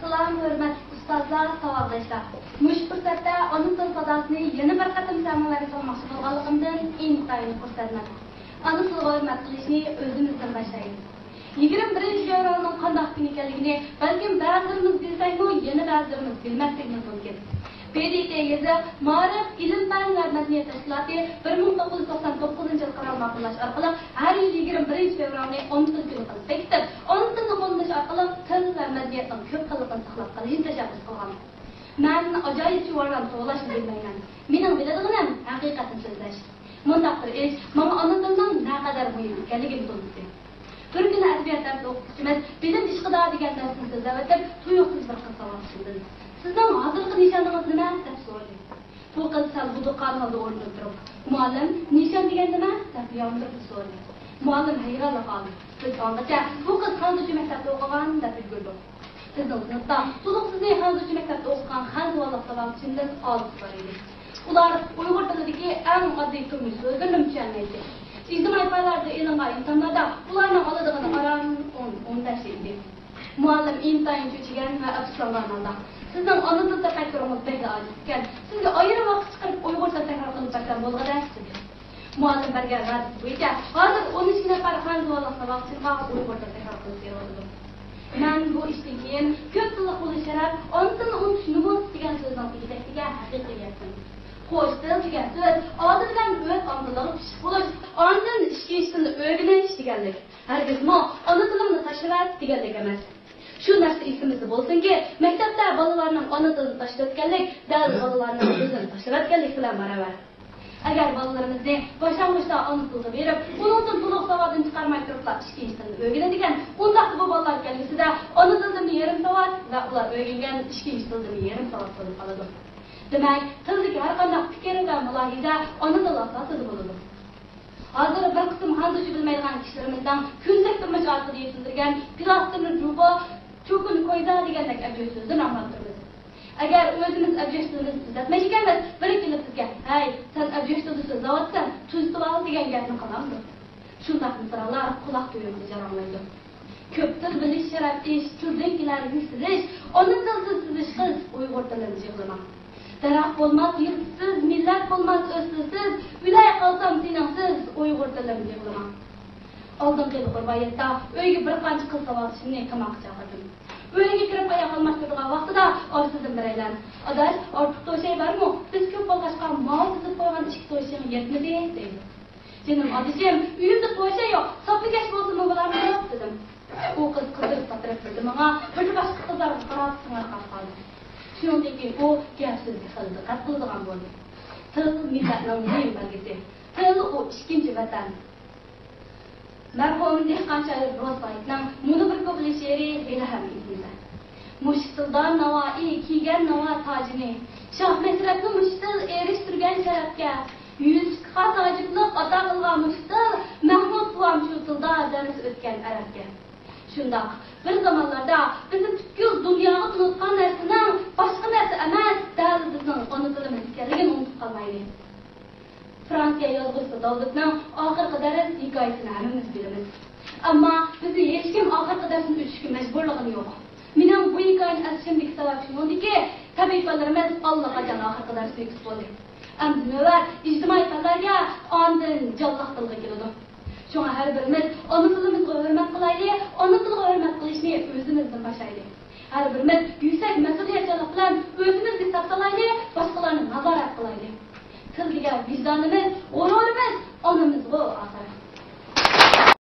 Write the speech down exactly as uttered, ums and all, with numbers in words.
سالام، ھۆرمەتلىك ئۇستازلار، ساۋاقداشلار! مۇشۇ پۇرسەتتە ئانا تىل ساداسىنى يەنە بىر قېتىم سەمەڭلارگە سالماقچى بولغانلىقىمدىن ئىنتايىن خۇرسەنمەن. ئانا تىلغا ھۆرمەت قىلىشنى ئۆزىمىزدىن باشلايلى. يىگىرمە بىرىنچى فېۋرالنىڭ قانداق كۈن ئىكەنلىكىنى بەلكىم بەزىلىرىمىز بىلسەكمۇ، يەنە بەزىلىرىمىز بىلمەسلىكىمىز مۇمكىن. ب د ت يېزىق، مائارىپ، ئىلىم-پەن ۋە مەدەنىيەت تەشكىلاتى بىر مىڭ توققۇز يۈز توقسان توققۇزىنچى يىل قارار ماقۇللاش ئارقىلىق ھەر يىل يىگىرمە بىرىنچى فېۋرالنى ئانا تىل كۈنى قىلىپ بېكىتىپ، ئانا تىلنى قوللىنىش ئارقىلىق تىل ۋە مەدەنىيەتنىڭ كۆپ خىللىقىنى ساقلاپ قېلىشنى تەشەببۇس قىلغان. مەن ئاجايىپ چۇۋارلام توۋلاشنى بىلمەيمەن. مېنىڭ بىلىدىغىنىم ھەقىقەتنى سۆزلەش. مۇنداق بىر ئىش ماڭا ئانا تىلنىڭ نەقەدەر مۇھىم ئىكەنلىكىنى تونۇتتى. بىر كۈنى ئەدەبىيات دەرسى ئوقۇتقۇچىمىز بىلىم ئىشقىدا دېگەن دەرسنى سۆزلەۋېتىپ، تۇيۇقسىز بىر قىز ساۋاقدىشىمدىن، سىزنىڭ ھازىرقى نىشانىڭىز نېمە؟ دەپ سورىدى. بۇ قىز سەل بۇدۇقان ھالدا ئورنىدىن تۇرۇپ، مۇئەللىم، نىشان دېگەن نېمە؟ دەپ ياندۇرۇپ سورىدى. مۇئەللىم ھەيرانلا قالدى. بىز ئاڭغىچە بۇ قىز خەنزۇچە مەكتەپتە ئوقۇغان دەپ ئۈلگۈردۇق. بىزنىڭ سىنىپتا تولۇقسىزنى خەنزۇچە مەكتەپتە ئوقۇغان خەنزۇلۇق ساۋاقدىشىمىز ئالتە بار ئىدى. ئۇلار ئۇيغۇر تىلىدىكى ئەڭ ئاددىي تۇرمۇش سۆزلىرىنىمۇ چۈشەنمەيتتى. ئىجتىمائىي پەنلەردە ئېلىنغان ئىمتىھانلاردا ئۇلارنىڭ ئالىدىغىنى ئاران ئون، ئون بەش ئىدى. مۇئەللىم ئىنتايىن چۆچۈگەن ۋە ئەپسۇسلانغان ھالدا، سىزنىڭ ئانا تىل تەپەككۇرىڭىز بەكلا ئاجىز ئىكەن، سىزگە ئايرىم ۋاقىت چىقىرىپ ئۇيغۇرچە تەكرار قىلىپ بەرسەم بولغۇدەك، دېدى. مۇئەللىم بەرگەن ۋەدىسى بويىچە ھازىر ئون ئىككى نەپەر خەنزۇلۇق ساۋاقدىشىمغا ئۇيغۇرچە تەكرار قىلىپ بېرىۋاتىدۇ. مەن بۇ ئىشتىن كېيىن كۆپ تىللىق بولۇش شەرەپ، ئانا تىلنى ئۇنتۇش نومۇس دېگەن سۆزنىڭ تېگىدەكلىكىگە ھەقىقىي يەتتىم. خوش تىل دېگەن سۆز ئادىتى بىلەن ئۆز ئانا تىلىغا پىشىپ بولۇش، ئاندىن ئىككىنچى تىلنى ئۆگىنىش دېگەنلىك. ھەرگىزمۇ ئانا تىلىڭنى تاشلىۋەت دېگەنلىك ئەمەس. شۇ نەرسە ئېسىمىزدە بولسۇنكى، مەكتەپتە بالىلارنىڭ ئانا تىلىنى تاشلىۋەتكەنلىك دەل بالىلارنىڭ ئۆزىنى تاشلىۋەتكەنلىك بىلەن باراۋەر. ئەگەر بالىلىرىمىزنى باشلانغۇچتا ئانا تىلغا بېرىپ، ئۇنىڭدىن تولۇق ساۋادىنى چىقارماي تۇرۇپلا ئىككىنچى تىلنى ئۆگىنىدىكەن، ئۇنداقتا بۇ بالىلار كەلگۈسىدە ئانا تىلدىنمۇ يېرىم ساۋات ۋە ئۇلار ئۆگەنگەن ئىككىنچى تىلدىنمۇ يېرىم ساۋات بولۇپ قالىدۇ. دېمەك، تىلدىكى ھەرقانداق پىكىر ۋە مۇلاھىزە ئانا تىل ئاساسىدا بولىدۇ. ھازىر بىر قىسىم خەنزۇچە بىلمەيدىغان كىشىلىرىمىزنىڭ كۈندىلىك تۇرمۇش ئارقىلىق يېتىلدۈرگەن پلاستىرنى جۇبا، چوكۇن كويزا دېگەندەك ئەبجەش سۆزلىرىنى ئاڭلاپ تۇرىمىز. ئەگەر ئۆزىمىز ئەبجەش تىلىمىزنى تۈزەتمەيدىكەنمىز، بىرى كېلىپ بىزگە، ھەي، سەن ئەبجەش تىلدا سۆزلەۋاتىسەن، تۈزىتىۋال دېگەن گەپنى قىلامدۇ؟ شۇنداق مىسرالار قۇلاق تۈۋىمىزدە جاراڭلايدۇ. كۆپ تىل بىلىش شەرەپ ئىش، تىلدىن كېلەر يۈكسىلىش، ئانا تىلسىز سىزىش قىز، ئۇيغۇر تىلىم يىغلىما. دەرەخ بولماس يىلتىزسىز، مىللەت بولماس ئۆز تىلسىز، ئۆلەي قالسام سېنىڭسىز، ئۇيغۇر تىلىم يىغلىما. ئالدىنقى يىلقى رۇبائىيەتتە ئۆيگە بىر قانچە قىز ساۋاقدىشىمنى تاماققا چاقىردىم. ئۆيگە كىرىپ ئاياغ ئالماشتۇرىدىغان ۋاقتىدا ئارىسىدىن بىرەيلەن، ئاداش، ئارتۇق توشاي بارمۇ؟ بىز كۆپ بولغاچقا ماۋۇ تىزىپ قويغان ئىككى توشىيىڭ يەتمىدى، دەيدۇ. جېنىم ئادىشىم، ئۆيۈمدە توشاي يوق، ساپلىكەش بولسىمۇ بولامدۇ؟ دېدىم. ئۇ قىز قىزىرىپ ساتىرىپ بىردىن ماڭا، بىردىن باشقا قىزلارغا قاراپ سىڭىرقاپ قالدى. شۇنىڭدىن كېيىن ئۇ گەپ سۆزگە خېلى دىققەت قىلىدىغان بولدى. تىل مىللەتنىڭ مۇھىم بەلگىسى. تىل ئۇ ئىككىنچى ۋەتەن. مەرھۇم دېھقان شائىر روزفايتنىڭ مۇنۇ بىر كوپلېت شېئىرى ھېلىھەم ئېسىمدە. مۇشۇ تىلدا ناۋائى كىيگەن ناۋا تاجىنى، شاھ ھەسرەتنى مۇشۇ تىل ئېرىشتۈرگەن شەرەپكە، يۈسۈپ خاس ھاجىپلىق ئاتا قىلغان مۇشۇ تىل، مەھمۇد بوۋام شۇ تىلدا دەرس ئۆتكەن ئەرەبكە. شۇنداق، بىر زامانلاردا بىزنى پۈتكۈل دۇنياغا تونۇتقان نەرسىنىڭ باشقا نەرسە ئەمەس، دەل بىزنىڭ ئانا تىلىمىز ئىكەنلىكىنى ئۇنتۇپ قالمايلى. فرانسىيە يازغۇچىسى داۋدېتنىڭ ئاخىرقى دەرس ھېكايىسىنى ھەممىمىز بىلىمىز. ئەمما بىزنى ھېچكىم ئاخىرقى دەرسنى ئۆتۈشكە مەجبۇرلىغىنى يوق. مېنىڭ بۇ ھېكايىنى ئەسلىشىمدىكى سەۋەب شۇنىڭدىكى، تەبىئىي پەنلىرىمىز ئاللىقاچان ئاخىرقى دەرسنى ئۆتۈپ بولدى. ئەمدى نۆۋەت ئىجتىمائىي پەنلەرگە، ئاندىن جانلىق تىلغا كېلىدۇ. شۇڭا ھەر بىرىمىز ئانا تىلىمىزغا ھۆرمەت قىلايلى، ئانا تىلغا ھۆرمەت قىلىشنى ئۆزىمىزدىن باشلايلى. ھەر بىرىمىز يۈكسەك مەسئۇلىيەتچانلىق بىلەن ئۆزىمىزگە سەپ سالايلى، باشقىلارنى نازارەت قىلايلى. تىل دېگەن ۋىجدانىمىز